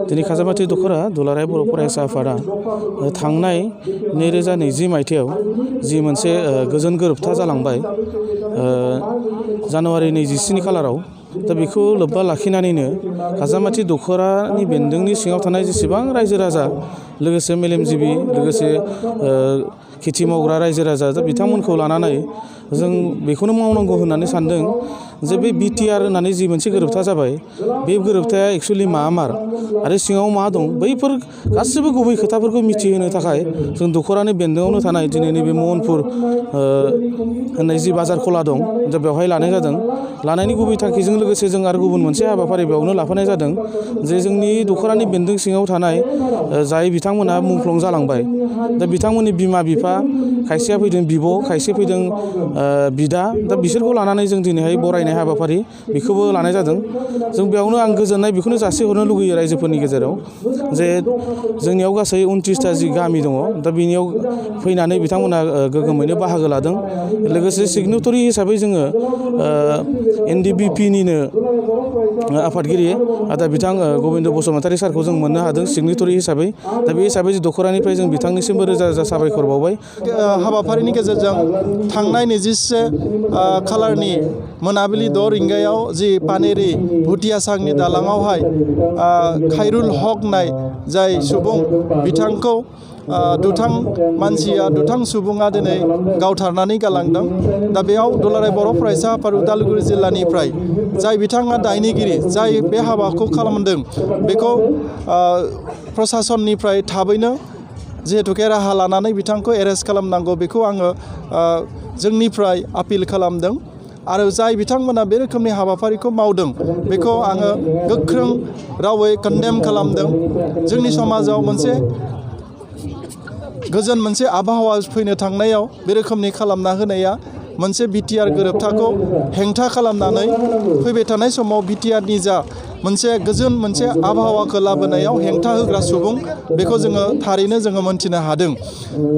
दिनै खाजामाथि दखरा दुलाराय बर' फरायसा आफादा थांनाय 2020 मायथाइयाव जि मोनसे गोजोन गोरोबथा जालांबाय जानुवारि 27 खालाराव दा बेखौ लोब्बा लाखिनानैनो खाजामाथि दखरानि बेन्दोंनि सिङाव थानाय जेसेबां रायजो राजा लोगोसे मेलेमजिबि लोगोसे खेथि मावग्रा रायजो राजा दा बिथांमोनखौ लानानै जों बेखौनो मावनांगौ होननानै सानदों जे बे बिटिआर होननानै जि मोनसे गोरोबथा जाबाय बे गोरोबथाया एक्सुअलि मामार आरो सिङाव मा दं बैफोर गासिबो गुबै खोथाफोरखौ मिथिहोनो थाखाय जों दखरानि बेन्दोंआवनो थानाय दिनै नैबे महनपुर होननाय जि बाजार खला दं दा बेवहाय लानाय जादों लानायनि गुबै थांखिजों लोगोसे जों आरो गुबुन मोनसे हाबाफारि बेयावनो लाफानाय जादों जे जोंनि दखरानि बेन्दों सिङाव थानाय जाय बिथांमोना मुंख्लं जालांबाय दा बिथांमोननि बिमा बिफा खायसेया फैदों बिब' खायसे फैदों बिदा दा बिसोरखौ लानानै जों दिनैहाय बरायनाय हाबाफारि बेखौबो लानाय जादों जों बेयावनो आं गोजोननाय बेखौनो जासिहरनो लुगैयो रायजोफोरनि गेजेराव जे जोंनियाव गासै 29टा जि गामि दङ दा बेनियाव फैनानै बिथांमोना गोग्गोमैनो बाहागो लादों लोगोसे सिगनेटरि हिसाबै जोङो NDFB आफादगिरि आदा बिथां गबिन्द बसुमतारी सारखौ जों मोननो हादों सिगनेटरि हिसाबै दा बे हिसाबै दखरानिफ्राय जों बिथांनिसिमबो रोजा रोजा साबायखर बावबाय हाबाफारिनि गेजेरजों थांनाय 21 खालारनि मोनाबिलि 6 रिंगायाव जि पानेरि भुटियासांनि दालाङावहाय खायरुल हक नाय जाय सुबुं बिथांखौ दुथां सुबुङा दिनै गावथारनानै गालांदों दा बेयाव दुलाराय बर' फरायसा आफाद उदालगुरि जिल्लानिफ्राय जाय बिथाङा दायनिगिरि जाय बे हाबाखौ खालामदों बेखौ प्रसासननिफ्राय थाबैनो जिहेतुके राहा लानानै बिथांखौ एरेस्ट खालामनांगौ बेखौ आङो जोंनिफ्राय आपिल खालामदों आरो जाय बिथांमोना बे रोखोमनि हाबाफारिखौ मावदों बेखौ आङो गोख्रों रावै कन्डेम खालामदों जोंनि समाजाव मोनसे गोजोन मोनसे आबहावा फैनो थांनायाव बे रोखोमनि खालामना होनाया मोनसे बिटिआर गोरोबथाखौ हेंथा खालामनानै फैबाय थानाय समाव बिटिआरनि जा मोनसे गोजोन मोनसे आबहावाखौ लाबोनायाव हेंथा होग्रा सुबुं बेखौ जोङो थारैनो जोङो मोनथिनो हादों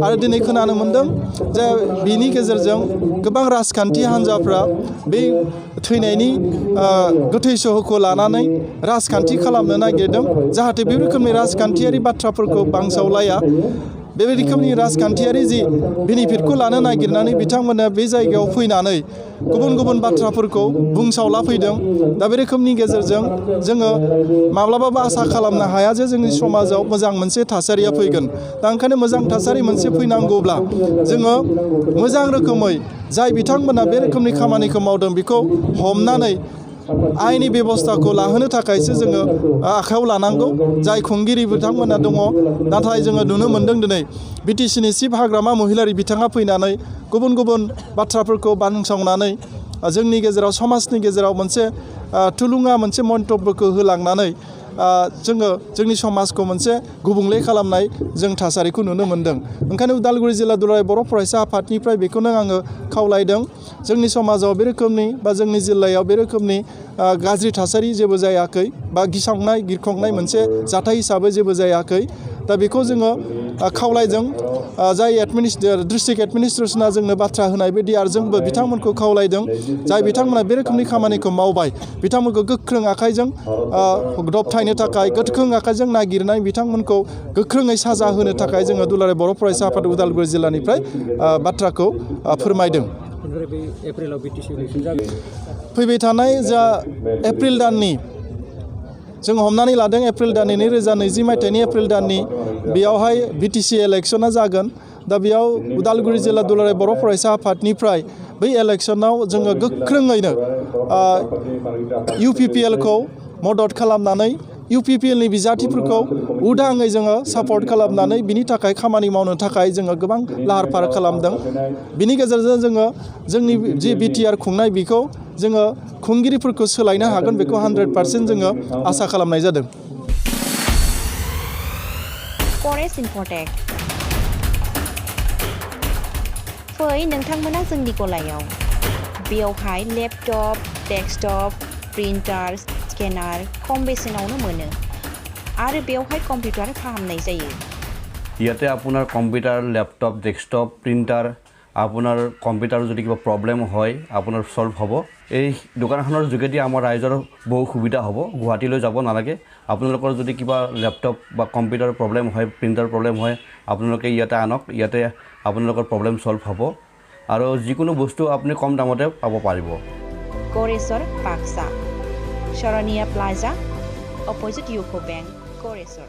आरो दिनै खोनानो मोन्दों जे बिनि गेजेरजों गोबां राजखान्थि हान्जाफ्रा बे थैनायनि गोथै सहखौ लानानै राजखान्थि खालामनो नागिरदों जाहाथे बे रोखोमनि राजखान्थियारि बाथ्राफोरखौ बांसावलाया बे रोखोमनि राजखान्थियारि जि बेनिफिटखौ लानो नागिरनानै बिथांमोना बे जायगायाव फैनानै गुबुन गुबुन बाथ्राफोरखौ बुंसावला फैदों दा बे रोखोमनि गेजेरजों जोङो माब्लाबाबो आसा खालामनो हाया जे जोंनि समाजाव मोजां मोनसे थासारिया फैगोन दा ओंखायनो मोजां थासारि मोनसे फैनांगौब्ला जोङो मोजां रोखोमै जाय बिथांमोना बे रोखोमनि खामानिखौ मावदों बेखौ हमनानै आयेननि बेबस्थाखौ लाहोनो थाखायसो जोङो आखायाव लानांगौ जाय खुंगिरि बिथांमोना दङ नाथाय जोङो नुनो मोन्दों दिनै बिटिसिनि चिफ हाग्रामा महिलारि बिथाङा फैनानै गुबुन गुबुन बाथ्राफोरखौ बानसावनानै जोंनि गेजेराव समाजनि गेजेराव मोनसे थुलुंगा मोनसे मन्तब्यखौ होलांनानै जोङो जोंनि समाजखौ मोनसे गुबुंले खालामनाय जों थासारिखौ नुनो मोन्दों ओंखायनो उदालगुरि जिल्ला दुलाराय बर' फरायसा आफादनिफ्राय बेखौनो आङो खावलायदों जोंनि समाजाव बे रोखोमनि बा जोंनि जिल्लायाव बे रोखोमनि गाज्रि थासारि जेबो जायाखै बा गिसांनाय गिख्रंनाय मोनसे जाथाय हिसाबै जेबो जायाखै दा बेखौ जोङो खावलायदों जाय डिस्ट्रिक्ट एडमिनिस्ट्रेसना जोंनो बाथ्रा होनाय बायदि आरो जोंबो बिथांमोनखौ खावलायदों जाय बिथांमोना बे रोखोमनि खामानिखौ मावबाय बिथांमोनखौ गोख्रों आखाइजों दबथायनो थाखाय गोख्रों आखाइजों नागिरनाय बिथांमोनखौ गोख्रोङै साजा होनो थाखाय जोङो दुलाराय बर' फरायसा आफाद उदालगुरि जिल्लानिफ्राय बाथ्राखौ फोरमायदों फैबाय थानाय जा एप्रिल दाननि जों हमनानै लादों एप्रिल दाननि 2020 मायथाइनि एप्रिल दाननि बेयावहाय बिटिसि इलेक्शना जागोन दा बेयाव उदालगुरि जिल्ला दुलाराय बर' फरायसा आफादनिफ्राय बै इलेक्शनाव जोङो गोख्रोङैनो UPPLखौ मदद खालामनानै UPPLनि बिजाथिफोरखौ उदाङै जोङो सापर्ट खालामनानै बिनि थाखाय खामानि मावनो थाखाय जोङो गोबां लाहार फाहार खालामदों बिनि गेजेरजों जोङो जोंनि जि बिटिआर खुंनाय बेखौ जोङो खुंगिरिफोरखौ सोलायनो हागोन बेखौ 100% जोङो आसा खालामनाय जादों फै नोंथांमोना जोंनि गलायाव बेयावहाय लेपटप डेस्कटप प्रिन्टार स्केनार खम बेसेनावनो मोनो आरो बेयावहाय कम्पिउटार फाहामनाय जायो ইয়াতে আপোনাৰ কম্পিউটাৰ লেপটপ ডেস্কটপ প্ৰিণ্টাৰ আপোনাৰ কম্পিউটাৰৰ যদি কিবা প্ৰব্লেম হয় আপোনাৰ সলভ হ'ব এই দোকানখনৰ যোগেদি আমাৰ ৰাইজৰ বহু সুবিধা হ'ব গুৱাহাটীলৈ যাব নালাগে আপোনালোকৰ যদি কিবা ল্যাপটপ বা কম্পিউটাৰ প্ৰব্লেম হয় প্ৰিন্টাৰ প্ৰব্লেম হয় আপোনালোকে ইয়াতে আনক ইয়াতে আপোনালোকৰ প্ৰব্লেম সলভ হ'ব আৰু যিকোনো বস্তু আপুনি কম দামতে পাব পাৰিব Koresor Paksa Sharania Plaza Opposite UCO Bank Koresor